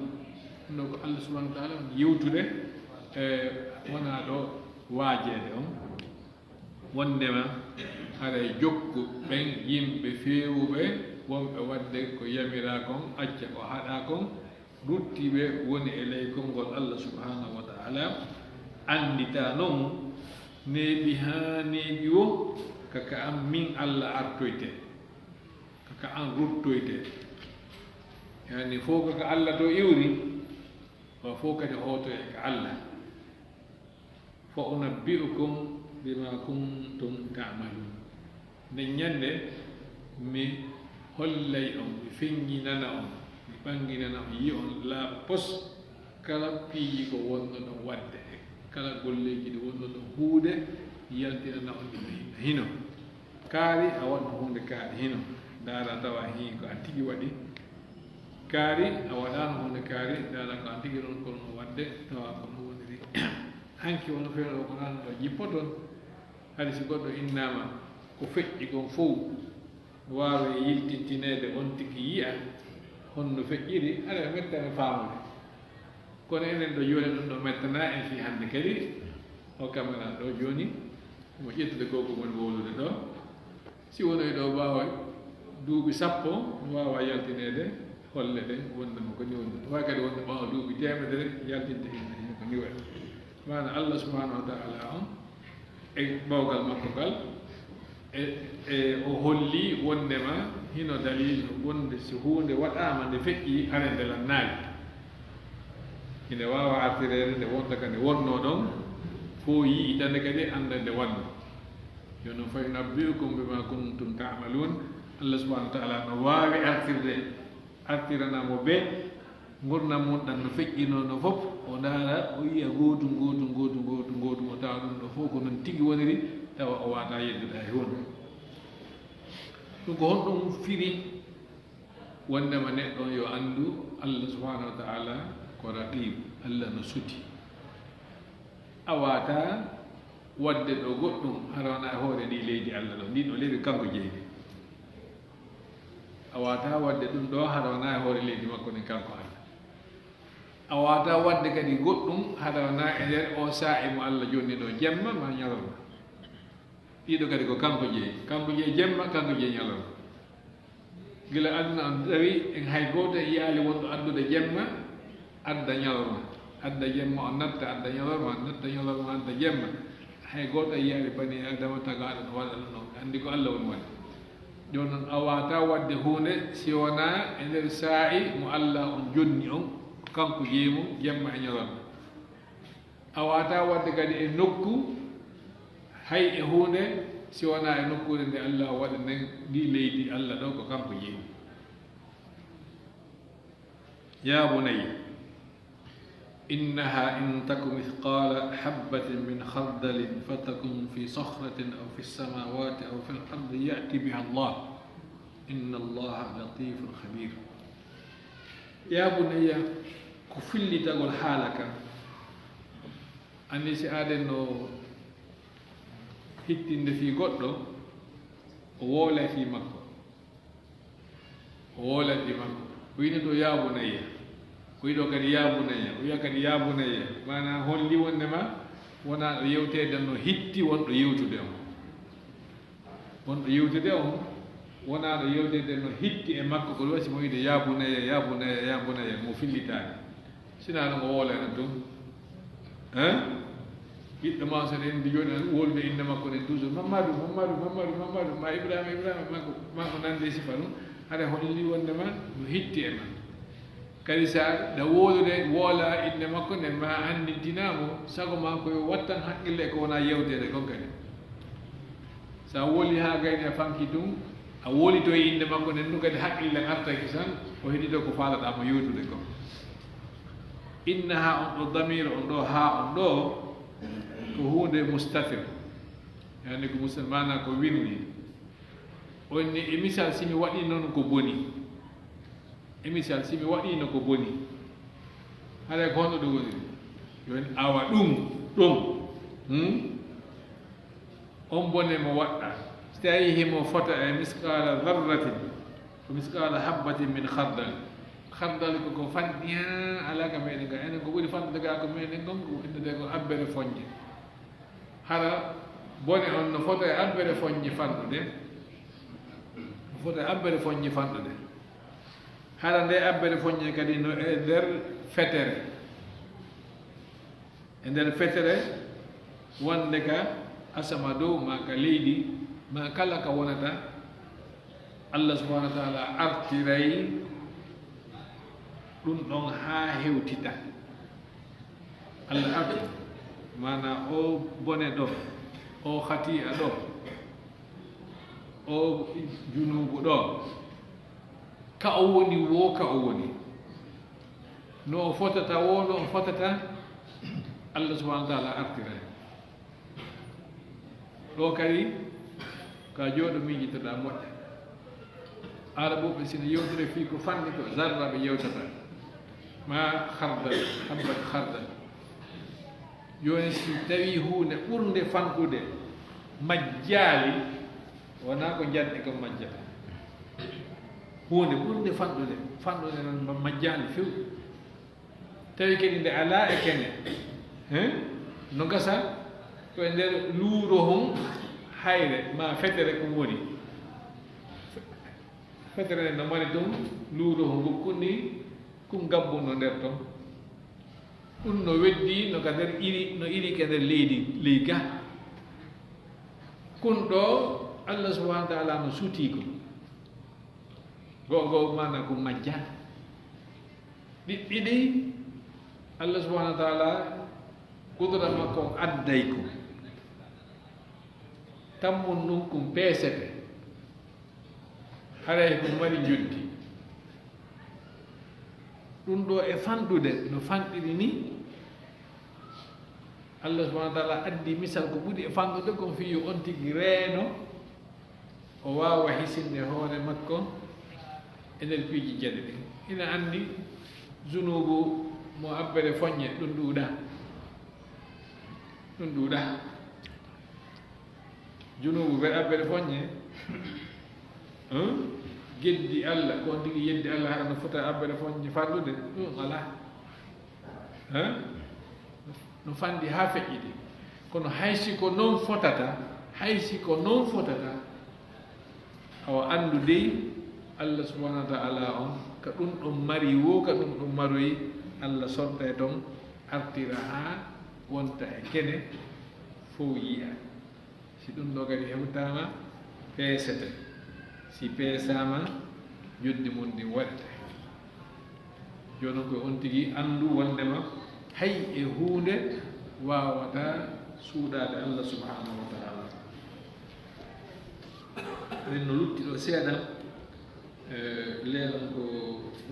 Ɗum ɗo ko Allah subhanahu wa ta'ala on yewtude, e wona ɗo waajeede on. Wonndema haray jokku ɓen yimɓe feewuɓe wonɓe waɗde ko yamiraa kon, acca ko haɗaa kon, ruttiiɓe woni e ley konngol Allah subhanahu wa ta'ala, annditaa non neeɓi haa neeɓi wo ka ka an min Allah artoyte, ka ka an ruttoyte. Yani fof ko ka Allah to iwri, wa fof kadi hootoye ka Allah. Fa unabbi'ukum bima kuntum ta'malun. Nden ñannde mi hollay on, mi feññinana on, mi ɓannginana on, yi on laaɓa pos, kala piiji ko wonnoɗon waɗde, e kala golleeji ɗi wonnoɗon huude, yaltinana on ɗi no hino. Kaari a waɗno huunde kaari hino, ndaara tawa hii ko an tigi waɗi. Kaari a waɗaano huunde kaari, ndaara ko an tigi ɗon kono waɗde, tawa ko no woniri. Hanki won feere o ko nan ɗo jippoton. Hari si goɗɗo innaama ko feƴƴi kon fow, waawe yiltintineede on tigi yi'a honno feƴƴiri, aɗa mettani faamude. Kono enen ɗo jooni ɗum ɗo mettana en fii hannde kadi, o kamera ɗo jooni, mo ƴettude ko ko woni wowlude ɗo. Si wonoy ɗo ɓaawo duuɓi sappo, no waawa yaltineede, holle ɗen wonde mo ko ni woni. Wawi kadi wonde ɓaawo duuɓi teemedere, yaltinte hino, hino ko ni waɗi. Maana Allah subhanahu wa ta'ala on, e ɓawgal makko ngal, e, e o holli wondema hino dalil wonde si huunde waɗaama nde feƴƴi, hare nde lannaali. Ine waawa artireede nde wonta ka nde wonnoo ɗon, fof yi'itande kadi annda nde wannoo. Yo non, "Fa yunabbi'ukum bima kuntum ta'malun." Allah subhanahu wa ta'ala no waawi artirde, artirana mo be ngurndan mun ɗan no feƴƴinoo no fof, o ndaara, o yi'a gootum, gootum, gootum, gootum, gootum, o tawa ɗum ɗo fof ko non tigi woniri, tawa o waawataa yeddude hay huunde. Ɗum ko honɗum firi? Wondema neɗɗo on yo anndu Allah subhanahu wa ta'ala ko raqib, Allah no suti. A waawataa waɗde ɗo goɗɗum hara wonaa e hoore ndi leydi Allah ɗo, ndi ɗo leydi kanko jeyi. A waawataa waɗde ɗum ɗo hara wonaa e hoore leydi makko ndin kanko Allah. A waawataa waɗde kadi goɗɗum hara wonaa e nder o saa'i mo Allah jonni ɗo, jemma ma ñalorma. Ɗiɗo kadi ko kanko jeyi. Kanko jeyi jemma, kanko jeyi ñalorma. Gila aduna on tawi en hay gooto en yi'aali wonɗo addude jemma, adda ñalorma. Adda jemma on natta, adda ñalorma, natta ñalorma, adda jemma. Hay gooto en yi'aali bani Aadama tagaaɗo no waɗa ɗum ɗon. Anndi ko Allah woni waɗde. Jooni non a waawataa waɗde huunde si wonaa e nder saa'i mo Allah on jonni on, kanko jeyi mo jemma e ñalorma. A waawataa waɗde kadi e nokku Hay e huunde si wonaa e nokkuure nde Allah waɗi nden, ndi leydi Allah ɗo ko kanko jeyi. يا بني إنها إن تك مثقال حبة من خردل فتكن في صخرة أو في السماوات أو في الأرض يأت بها الله إن الله لطيف خبير. يا بني, ko fillitagol haala kan. Anndi si aaden no hittinde fii goɗɗo, o woolay fii makko. O woolay fii makko. O wi'i ɗo, "Yaa bunayya." O wi'i ɗo kadi, "Yaa bunayya." O wi'a kadi, "Yaa bunayya." Maanaa holli wonndema wonaa ɗo yewteede no hitti wonɗo yewtude on. Wonɗo yewtude on, wonaa ɗo yewteede no hitti e makko, ko ɗum waɗi si mo wi'ude, "Yaa bunayya, yaa bunayya, yaa bunayya," mo fillitaani. Sinaa ɗum o woolayno tun. Hein? Ɓiɗɗo ma so en ndi jooɗi, wowlude innde makko nden toujours, "Mammadu, Mammadu, Mammadu, Mammadu," ma "Ibrahima, Ibrahima," ma ko, ma ko nanndi e sifa ɗum, haɗa holli wonndema no hitti e ma. Kadi sa ɗa wowlude, woola innde makko nden, ma anndintinaa mo, sago ma ko yo wattan haqqille e ko wonaa yewteede kon kadi. Sa wooli haa gayni a fanki tun, a woolitoyi innde makko nden tun kadi, haqqille artaki tan, o heɗito ko faalaɗaa mo yewtude kon. Inna haa on ɗo damiir, on ɗo haa on ɗo, ko huunde mustatir. Yani ko mustatir, maanaa ko wirni. On ni, e misal, si mi waɗi non ko boni. E misal, si mi waɗiino ko boni, haray ko honno ɗum woni? Yo en awa ɗum, ɗum. Hmm? On bone mo waɗɗa, si tawii himo fota e misqaala darratin, ko misqaala habbatin min khardal. Khardal ko ko fanɗi haa alaa ka meɗen ga. Enen ko ɓuri fanɗude ga ko meɗen kon, ko innetee ko abbere foññe. Hara bone on no fota e abbere foññe fanɗude. No fota e abbere foññe fanɗude. Hara nde abbere foññe kadi no e nder fetere. E nder fetere wonde ka asama dow, ma ka leydi, ma kala ka wonata, Allah subhanahu wa ta'ala artiray ɗum ɗon haa hewtita. Allah arti, maanaa o bone ɗo, o khati'a ɗo, o junuubu ɗo, ka o woni woo, ka o woni, no o fotata woo, no o fotata, Allah subhanahu wa ta'ala artiray. Ɗo kadi, ka jooɗo miijitoɗaa moƴƴa. Arabuɓe sina yewtira fii ko fanɗi ko, zarra ɓe yewtata. Ma khardal, habbat khardal. Jooni, si tawii huunde ɓurnde fanɗude majjaali, wonaa ko njanɗi kon majjata. Huunde ɓurnde fanɗude, fanɗude non ma-, majjaali few. Tawi kadi nde alaa e kene, hein? No gasa ko e nder luuro hun hayre ma fetere kun woni. Fetere nden no mari ɗum luuro hun kun ni, kun gabbunno nder ton. Ɗum no weddi no ka nder iri, no iri ke nder leydi, ley ga. Kun ɗo Allah subhanahu wa ta'ala no sutii ko. Go'o go'o maana ko majja. Ɗiɗɗi ɗi, Allah subhanahu wa ta'ala, kudura makko on adday ko. Tammun ɗum kun peesete. Haray ko mari njoddi. Ɗum ɗo e fanɗude, no fanɗiri ni, Allah subhanahu wa ta'ala addi misal ko ɓuri e fanɗude kon fii yo on tigi reeno, o waawa hisinde hoore makko e nder piiji jeɗɗi ɗin. Ina anndi junuubu mo abbere foññe, ɗum ɗuuɗa. Ɗum ɗuuɗa. Junuubu be abbere foññe. Hum? Geddi Allah, ko on tigi yeddi Allah, hara no fota abbere foññe fanɗude? Ɗum alaa. Hum? No fanɗi haa feƴƴiti. Kono hay si ko non fotata, hay si ko non fotata, awa anndu dey, Allah subhanahu wa ta'ala on, ka ɗum ɗon mari woo, ka ɗum ɗon maroyi, Allah sortay ton, artira haa wonta e kene, fow yi'a. Si ɗum ɗo kadi hewtaama, peesete. Si peesaama, njoddi mun ndin waɗete. Jooni ko on tigi anndu wondema hay e huunde waawataa Suuɗaade Allah subhanahu wa ta'ala. Ɓen no lutti ɗo seeɗa, e, leeɗon ko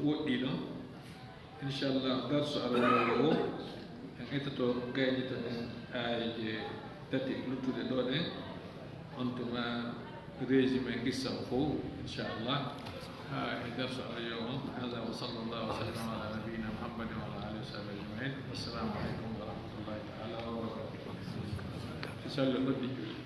woɗɗi ɗo. Inchallah, darsu aroowo o, en etoto, gaynito en aayeeje tati luttuɗe ɗo ɗen. On tuma résumé qissa o fof, inchallah. Haa e darsu aroowo on. Hada wa sallallahu wa sallam ala nabiyyina Muhammadin wa ala alihi wa sahbihi ajma'in. Assalamu alaikum wa rahmatullahi ta'ala wa barakatuh. Inchallah, noddi julde.